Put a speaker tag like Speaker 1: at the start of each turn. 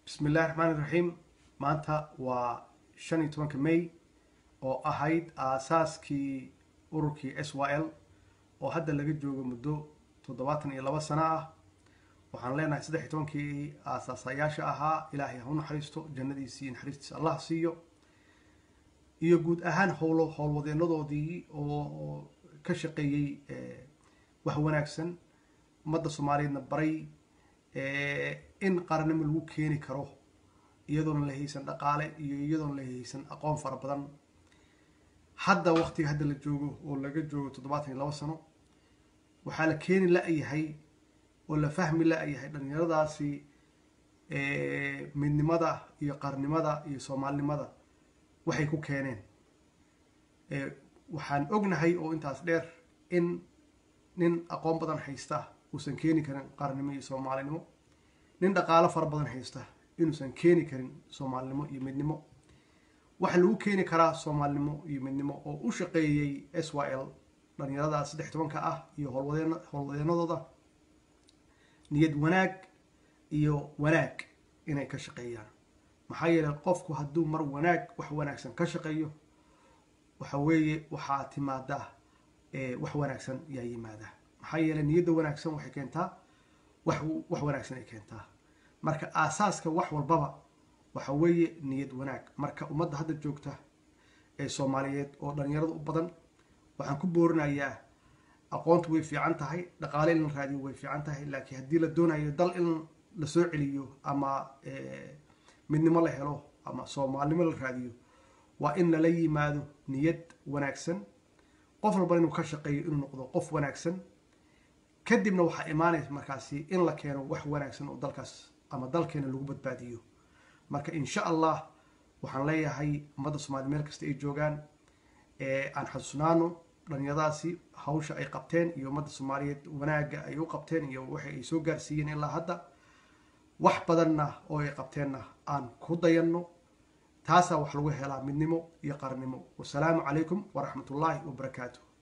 Speaker 1: Bismi illahi raxmaani raxiim. Maanta waa 15-ka May oo ahayd aasaaskii ururkii SYL, oo hadda laga joogo muddo 72 sano ah. Waxaan leenahay 13-kii aasaasayaasha ahaa Ilaahay ha u naxariisto, jannadiisii naxariistiisa Allah siiyo, iyo guud ahaan howlo howlwadeenadoodii oo ka shaqeeyey wax wanaagsan, ummadda Soomaaliyeedna baray in qarannimo lagu keeni karo iyadoona la haysan dhaqaale iyo iyadoona la haysan aqoon fara badan. Hadda waqtiga hadda la joogo oo laga joogo 72 sano, waxaa la keeni la-yahay oo la fahmi la-yahay dhalinyaradaasi midnimada iyo qarnimada iyo soomaalinimada waxay ku keeneen. Waxaan ognahay oo intaas dheer in nin aqoon badan haysta uusan keeni karin qarnimo iyo soomaalinimo, nin dhaqaalo fara badan haysta inuusan keeni karin soomaalinimo iyo midnimo. Waxaa lagu keeni karaa soomaalinimo iyo midnimo oo u shaqeeyey SYL dhalinyarada 13-ka ah iyo howlwadeenadooda niyad wanaag iyo wanaag inay ka shaqeeyaan. Maxaa yeelay, qofku hadduu mar wanaag, wax wanaagsan ka shaqeeyo, waxa weeye waxaa timaada wax wanaagsan yaa yimaada. Maxaa yeelay, niyadda wanaagsan waxay keentaa wax wanaagsan ay keentaa. Marka aasaaska wax walbaba waxa weeye niyad wanaag. Marka ummadda hadda joogta ee Soomaaliyeed oo dhalinyarada u badan waxaan ku boorinayaa: aqoontu way fiican tahay, dhaqaale in la raadiyo way fiican tahay, laakiin haddii la doonayo dal in la soo celiyo ama midnimo la helo ama soomaalinimo la raadiyo, waa in lala yimaado niyad wanaagsan, qof walba inuu ka shaqeeyo inuu noqdo qof wanaagsan. Kadibna waxaa imaanaysa markaasi in la keeno wax wanaagsan oo dalkaas ama dalkeena lagu badbaadiyo. Marka insha Allah waxaan leeyahay ummadda Soomaliya meel kasta ay joogaan, aan xasuusnaano dhalinyaradaasi hawsha ay qabteen iyo ummadda Soomaaliyeed wanaagga ay u qabteen iyo waxa ay soo gaarsiiyeen ilaa hadda. Wax badanna oo ay qabteenna aan ku dayanno. Taasaa wax lagu helaa midnimo iyo qarannimo. Wasalaamu calaykum waraxmatullaahi wabarakaatu.